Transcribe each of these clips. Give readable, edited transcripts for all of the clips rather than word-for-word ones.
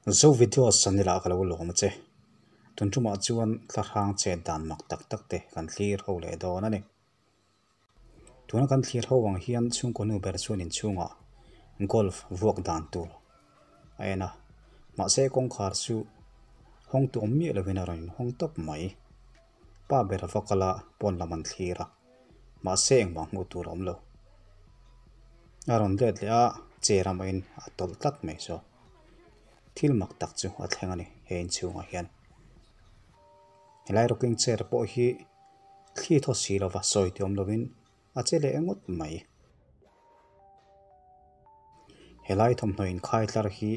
Zo videos channel ah ka lo lawm a che. Tun tumah chuan thlahrang chet dan mak tak tak te kan thlir ho leh dawn a ni. Tuna kan thlir ho ang hian chhungkaw nu ber chuan inchhungah golf vuak dan tur a en a, mahse kawngkhar chu hawng tu awm miah lovin a rawn inhawng tawp mai. Pa ber va kal a pawn lam an thlir a, mahse engmah hmuh tur a awm lo. A rawn let leh a, chair amahin a tawlh tlat mai saw. Thil mak tak chu a thleng a ni he inchhungah hian. Helai rocking chair pawh hi thli thaw si lova sawi ti awm lovin a che leh ngawt mai. Helai thawmhnaw inkhai tlar hi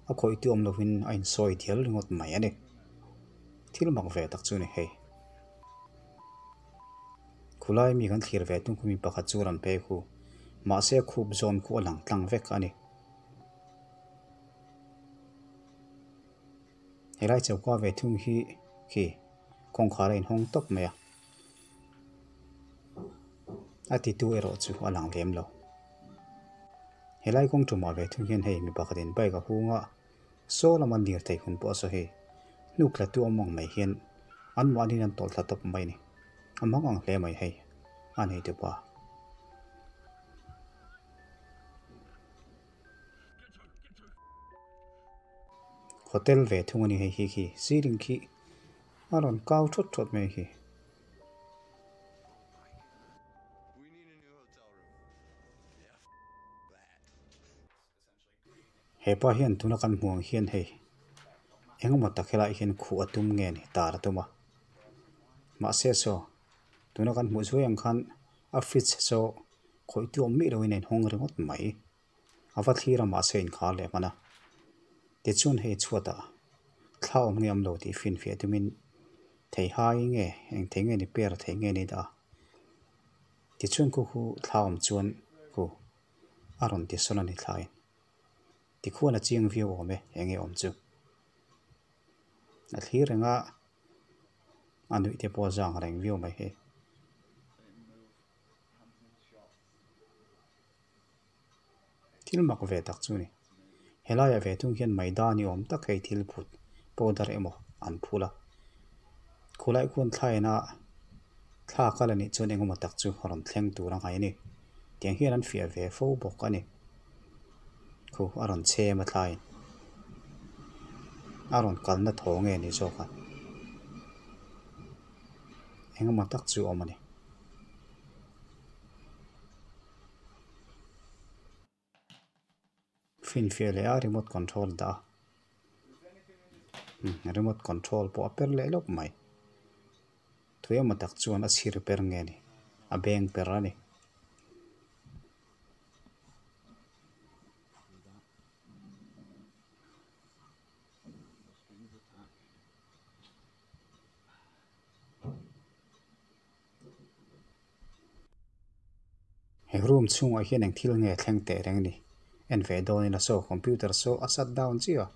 a khawih tu awm lovin a insawi dial ringawt mai a ni. Thil mak ve tak chu a ni hei. Khulai mi kan thlir ve tum khu mi pakhat chu rawn phei khu. Mahse khup zawn khu a lang tlang vek a ni. Helai choka ve thung hi khi kawngkhar a inhawng tawp mai a. A titu erawh chu a lang lem lo. Helai kawng tumah ve thung hian hei mi pakhatin bike a hung a, saw lama lir thei hun pawh a saw hei. Hnuk tla tu awm ang mai hian an mahniin an tawlh thla tawp mai a ni. A mang ang hle mai hei a neitu pa. Hotel ve thung a ni hei hi khi ceiling khi a rawn kau thawt thawt mai hi. He pa hian tuna kan hmuh ang hian hei engemaw tak helaiah hian khuh a tum nge ni tar a tum a mahse saw tuna kan hmuh zuai ang khan a fridge saw khawih tu awm miah loin a inhawng ringawt mai a va thlir a mahse a inkhar leh hman a tichuan hei chhuatah thla awm nge awm lo tih finfiah tumin thei hai nge eng thei nge ni per thei nge ni dah a tichuan khu khu thla awm chuan khu. a rawn ti sawn a ni thlai. Tikhuan a chiang viau awm e, enge awm chu. A thlir reng a, a nuih te pawh a zang reng viau mai hei. Thil mak ve tak chu a ni. Helaiah ve thung hian maida ni awm tak hei thil phut powder emaw an phul a. Khulai khuan thlaina thla kal a nih chuan engemaw tak chu a rawn thleng tur a ngai a ni. Tiang hian an fiah ve fo bawk a ni. Khu a rawn chhem a thlaiin a rawn kalna thaw nge ni zawk a engemaw tak chu a awm a ni. Finfiah leh a remote control a dah a remote control pawh a per leh lawk mai tui emaw tak chuan a chhir per nge ni a beng per a ni. He room chhungah hian eng thil nge thleng teh reng ni en ve dawn ila saw computer saw a shut down chiah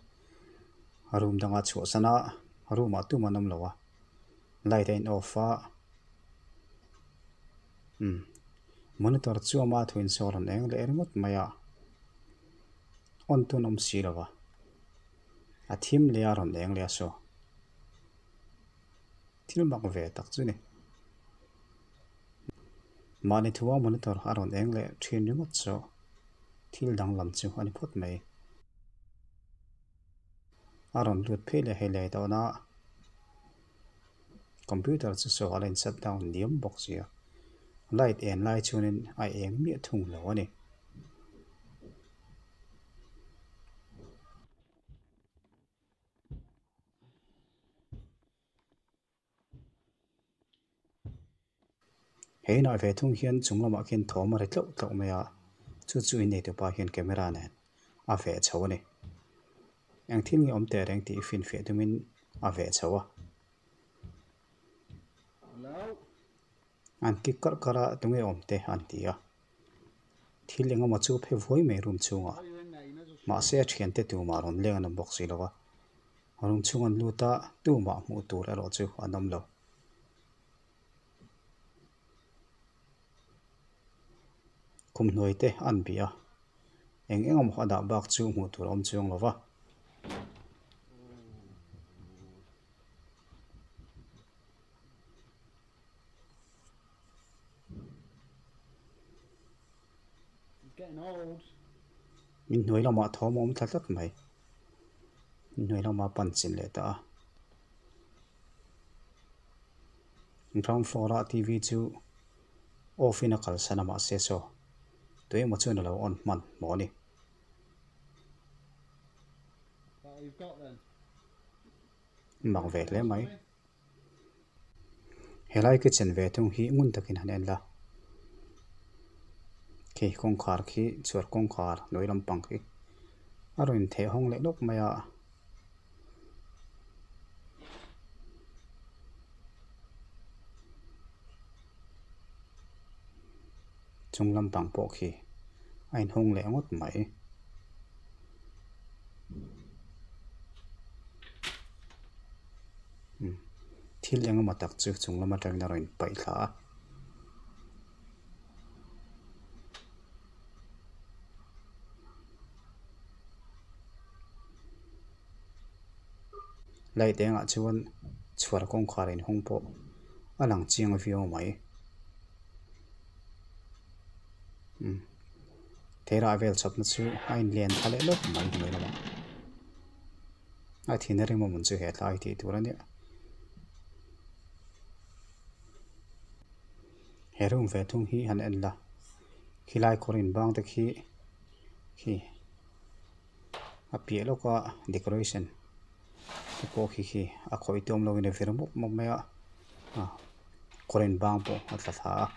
a room danga chhuah san a room ah tum an awm lo a light a in off a umm monitor chu ama thu in saw a rawn eng leh ringawt mai a on tu an awm si lo va a thim leh a rawn eng leh a saw. Thil mak ve tak chu ni. Mahni thua monitor a rawn eng leh thin ringawt chu thil danglam chu a ni phawt mai. A rawn lut phei leh hei leh dawn a, computer chu saw a la in shut down diam bawk si a, light en lai chuanin a eng miah thung lo a ni. He inah ve thung hian chung lamah khian thawm a ri tlauh tlauh mai a, chu chu innei tupa hian camera nen a veh chho a ni. Eng thil nge awm teh reng tih finfiah tumin a veh chho a. An kik karh karh a, tunge awm te an ti a. Thil engemaw chu phe vuai mai room chhungah. Mahse a thiante tumah rawn leng an awm bawk si lo a. Room chhung an lut a, tumah hmuh tur erawh chu an awm lo. Khum hnuai te an bih a, eng engemaw a dah bak chu hmuh tur a awm chuang lo va. Inhnuai lamah thawm a awm thla tlat mai. Inhnuai lama pan chin leh ta a. Ground floor a T V chu off in a kalsan a mahse saw tuemaw chuan a lo on hman maw a ni. Mak ve hle mai. Helai kitchen ve thung hi ngun takin han en la. Khi kawngkhar khi chhuar kawngkhar hnuai lampang khi a rawn intheh hawng leh lawk mai a. Chung lampang pawh khi a inhawng leh ngawt mai. Thil eng emaw tak chu chung lam atangin a rawn inpaih thla a. Light engah chuan chhuar kawngkhar inhawng pawh a lang chiang viau mai. Theirah vel chawpna chu a inlian tha leh lawk mai hnuai lamah. A thin a rim awm chu he tlai tih tur a nia. He room ve thung hi han en la khilai kawr inbang te khi khi a piah lawka decoration te pawh khi khi a khawih tawm lo in a vir mup mup mai a kawr inbang pawh a tla thla a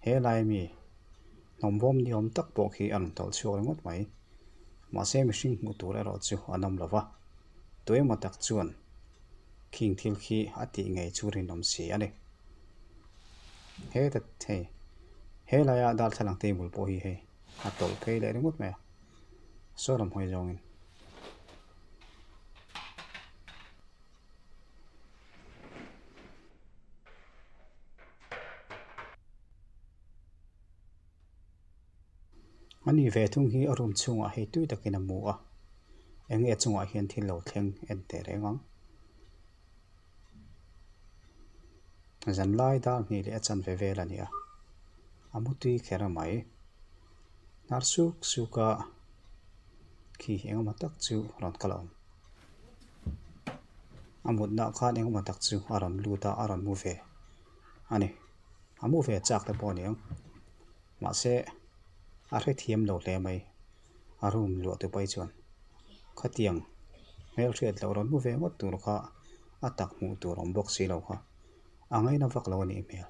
helai ami hnawm bawm ni awm tak pawh khi a rawn tawlh chhuak ringawt mai mahse mihring hmuh tur erawh chu an awm lo va tuemaw tak chuan khing thil khi a tih ngei chu rinawm si a ni heta hei helaia darthlalang table pawh hi hei a tawlh phei leh ringawt mai a saw lam hawi zawngin. A ni ve thung hi a room chhungah hei tui takin a mu a, eng nge chungah hian thil lo thleng en teh reng ang. Zanlai dar hnih leh a chanve vel a ni a, a mu tui kher a mai. Hnar suk suk a khi engemaw tak chu rawn kal a awm. A mutna khan engemaw tak chu a rawn lut a, a rawn mu ve a ni. A mu ve chak te pawh a ni ang. Mahse a hrethiam lo hle mai a room luah tu pai chuan khatiang hmelhriat loh rawn mu ve ngawt tur kha a tak hmuh tur awm bawk si lo kha a ngaina vak lo a nih hmel.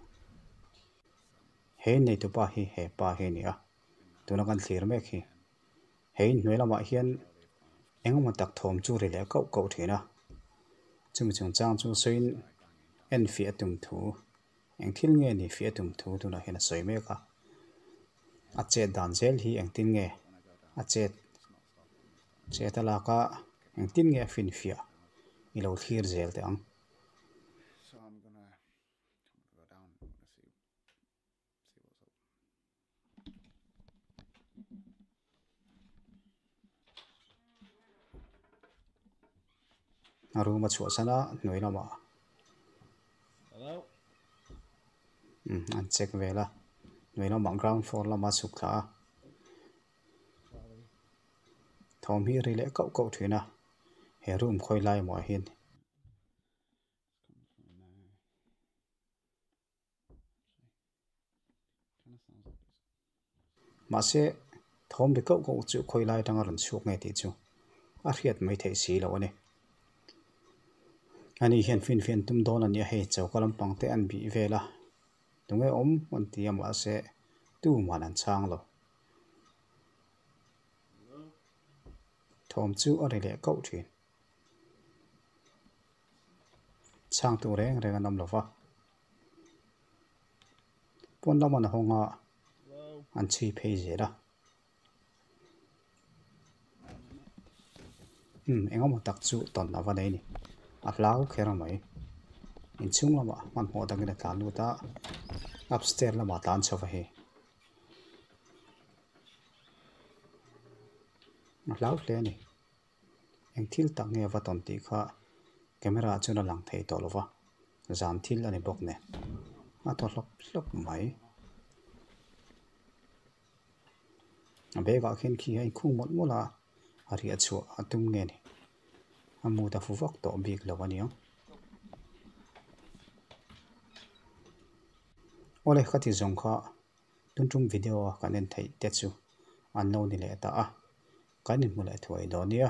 He neitupa hi he pa hi a ni a, tuna kan thlir mek hi. He inhnuai lamah hian engemaw tak thawm chu ri leh kauh kauh thin a, chumi chungchang chu sawiin enfiah a tum thu Eng thil nge ni fiah tum thu tunah hian a sawi mek a, a chet dan zel hi engtin nge a chet chet a lak a engtin nge a finfiah i lo thlir zel teh ang. A room a chhuahsan a hnuai lamah umm an check vel a hnuai lamah ground floor lama chhuk thla a thawm hi a ri leh kauh kauh thin a he room khawi lai emaw ah hian. Mahse, thawm ri kauh kauh chu khawi lai atanga rawn chhuak nge tih chu a hriat mai theih si loh a ni. Ani hian finfiah an tum dawn a nia hei choka lampang te an bih vel a, tunge awm an ti a mahse tuman an chhang lo. Thawm chu a ri leh kauh thin. Chhang tur reng reng an awm lo va. Pawn lam an hawng a, an chhui phei zel a. Umm engemaw tak chu tawn a va nei a ni. A hlau kher mai. Inchhung lamah hmanhmawh dangin a tlan lut a, upstairs lamah a tlan chho va hei. A hlau hle a ni. Eng thil tak nge va tawn tih kha camera ah chuan a lang thei tawh lo va, zan thil a ni bawk nen a thaw hlawp hlawp mai. A bag ah khian khi a inkhung mawlh mawlh a, a riah chhuah a tum nge ni. A mood a fu vak tawh bik lo a niang. Awle ka ti zawng kha tun tum video a kan en theih te chu an lo ni leh ta a, kan inhmu leh thuai dawn nia.